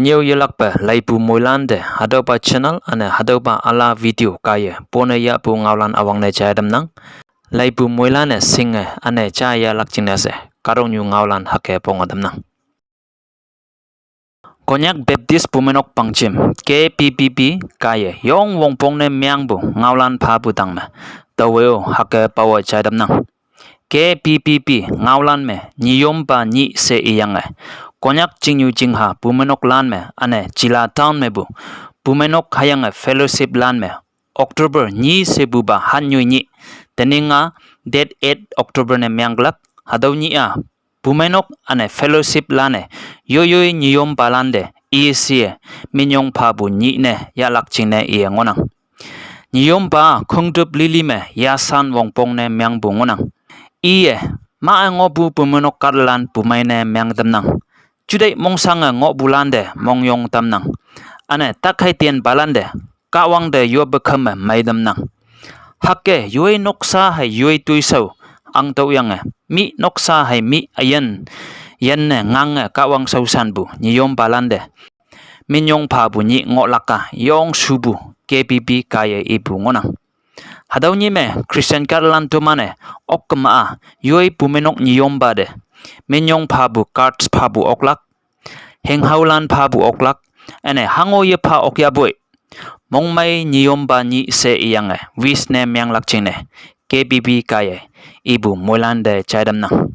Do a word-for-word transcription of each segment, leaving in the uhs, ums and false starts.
Nyeo yelakpe laipu moilan te hatüopa channel üne hatüopa üla video kaiye pone yahpu ngaolan üwangne jai tamnang. Laipu moilan-e shinge üne jaiyahlak jingne she kahtoknyu ngaolan hüke ponge tamnang. Konyak Baptist Bumeinok Pangjim, K B B P kaiye yong wongpongne meangpu ngaolan phapu tangme taowe-o hüke pawe jai tamnang. K B B P ngaolan me nyiyompa nyih she iyange Konyak chingnyu chingha bumeinoklan me üne jila town mepu bumeinok hüyange fellowshiplan me October nyi shepupa hannyoi nyih, tening-a date eight October ne meangklak. Hatüo nyih-a bumeinok üne fellowshiplan-e yoiyoi nyiyompalan te ishe minyong phapu nyih ne yahlak jingne iye ngohnang. Nyiyompa khongtüp lili me yasan wongpong ne meangpu ngohnang. Iye ma-e ngohpu bumeinok kahtalan bumei ne meang tamnang. Juteih mongshange ngohpulan te mongyong tamnang. Üne takhei tienpalan te Kahwang te yoppe khame mei tamnang. Hüke yoi noksa hei yoi toishao angtüohyange mih noksa hei mih üyin yanne ngange Kahwang shaoshanpu nyiyompalan te minyong phapu nyih ngohlak-a yongshupu K B B kaiye ipu ngohnang. Hatüo nyih me Christian kahtalan toman-e okkema-a yoi bumeinok nyiyompa te minyong phapu, cards phapu oklak, hinghaolan phapu oklak, üne hango yepha okyahpoi mongmei nyiyompa nyih she iyange wish ne meanglak jingne K B B kaiye ipu moilan te jai tamnang.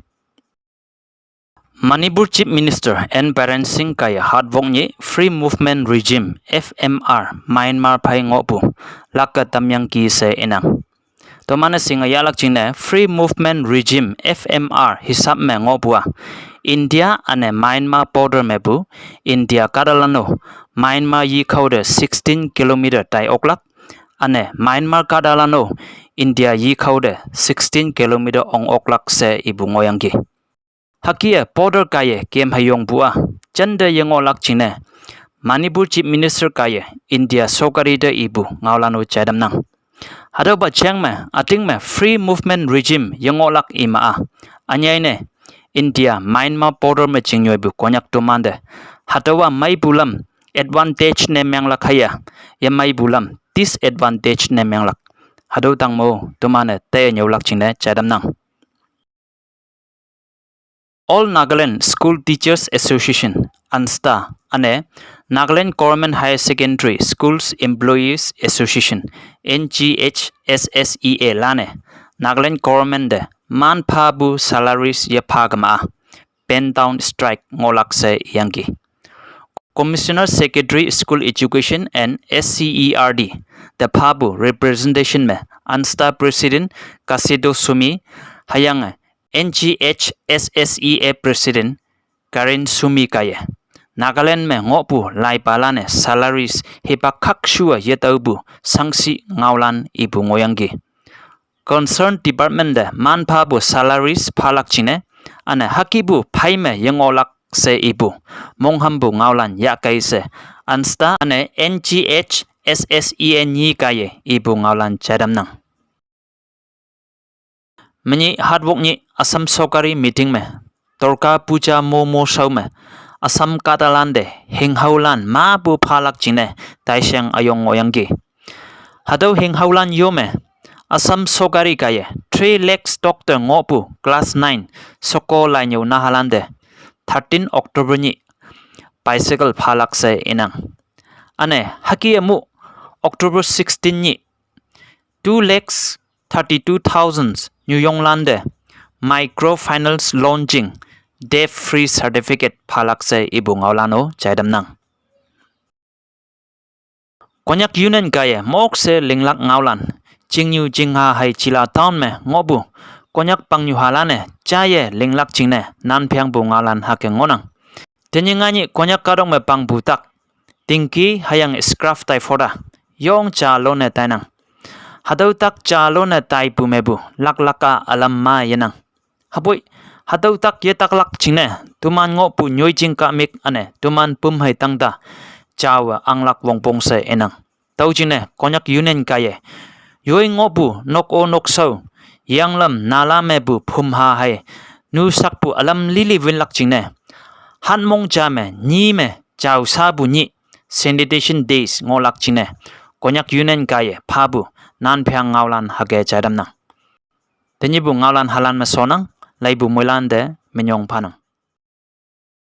Manipur Chief Minister N Biren Singh kaiye hatwok nyih Free Movement Regime, F M R, Myanmar phei ngohpu lakke tamyangki she inang. Toman-e shinge yahlak jingne Free Movement Regime, F M R, hisap me ngohpu-a India üne Myanmar border mepu India kahtalan-o Myanmar yikhao te sixteen kilometer tai oklak, üne Myanmar kahtalan-o India yikhao te sixteen kilometer ong oklak she ipu ngohyangki. Hüke-e border kaiye kem heyongpu-a jante yengohlak jingne Manipur Chief Minister kaiye India sokari te ipu ngaolan-o jai tamnang. Hatüopa jeng me üting me Free Movement Regime yengohlak ima-a ünyei ne India Myanmar border me chingnyoipu Konyak tomante hatüowa meipu lam advantage ne meanglak haya, yemeipu lam disadvantage ne meanglak. Hatüo tangmo toman-e te nyüolak jingne jai tamnang. All Nagaland School Teachers Association, ANSTA, üne Nagaland Government Higher Secondary Schools Employees Association, N G H S S E A lan-e Nagaland Government te man phapu salaries yepha kema-a pen down strike ngohlak she iyangki. Commissioner Secretary School Education and S C E R T te phapu representation me ANSTA President Kasito Sumi hüyange N G H S S E A President Karen Sumi kaiye Nagaland me ngohpu laipalan-e salaries hipak khakshu-e yetaopu shangshih ngaolan ipu ngohyangki. Concerned department te man phapu salaries phalak jingne üne hükepu phei me yengohlak she ipu monghampu ngaolan yahkei she ANSTA üne N G H S S E A nyi kaiye ipu ngaolan jai tamnang. Menyih hatwok nyih Assam sokari meeting me Durga Puja mo mo shao me Assam kahtalan te hinghaolan mapu phalak jingne taisheng üyong ngohyangki. Hatüo hinghaolan yo me Assam sokari kaiye three lakhs doctor ngohpu class nine sheko lainyüo nahalan te thirteen October nyih bicycle phalak she inang. Üne hüke-e mu October sixteen nyih two lakhs thirty-two thousand nyuyonglan te microfinance loan jing debt free certificate phalak she ipu ngaolan-o jai tamnang. Konyak Union kaiye mokshe linglak ngaolan, chingnyu chingha hei Chila town me ngohpu Konyak pangnyuhalan-e jaiye linglak jingne nanphengpu ngaolan hüke ngohnang. Tenyih nganyih Konyak kahtok me pangpu tak tingki hüyange scarf tai phota yong ja lone tainang. Hatüo tak ja lone taipu mepu laklak-a ülam ma yenang. Hüpoi hatüo tak yetaklak jingne toman ngohpu nyoijing kahmük üne toman püm hei tangta jawe anglak wongpong she inang. Tüo jingne Konyak Union kaiye yoi ngohpu nok-o nokshao, yanglam nala mepu phümha hei nusakpu ülam lili winlak jingne hatmong ja me nyi me Jao sabu nyih, sanitation days ngohlak jingne, Konyak Union kaiye phapu nan phang ngaolan hüke jaidamnang. Tenyihpu ngaolan halan me shonnang. Leipu moilan te minyong phanang.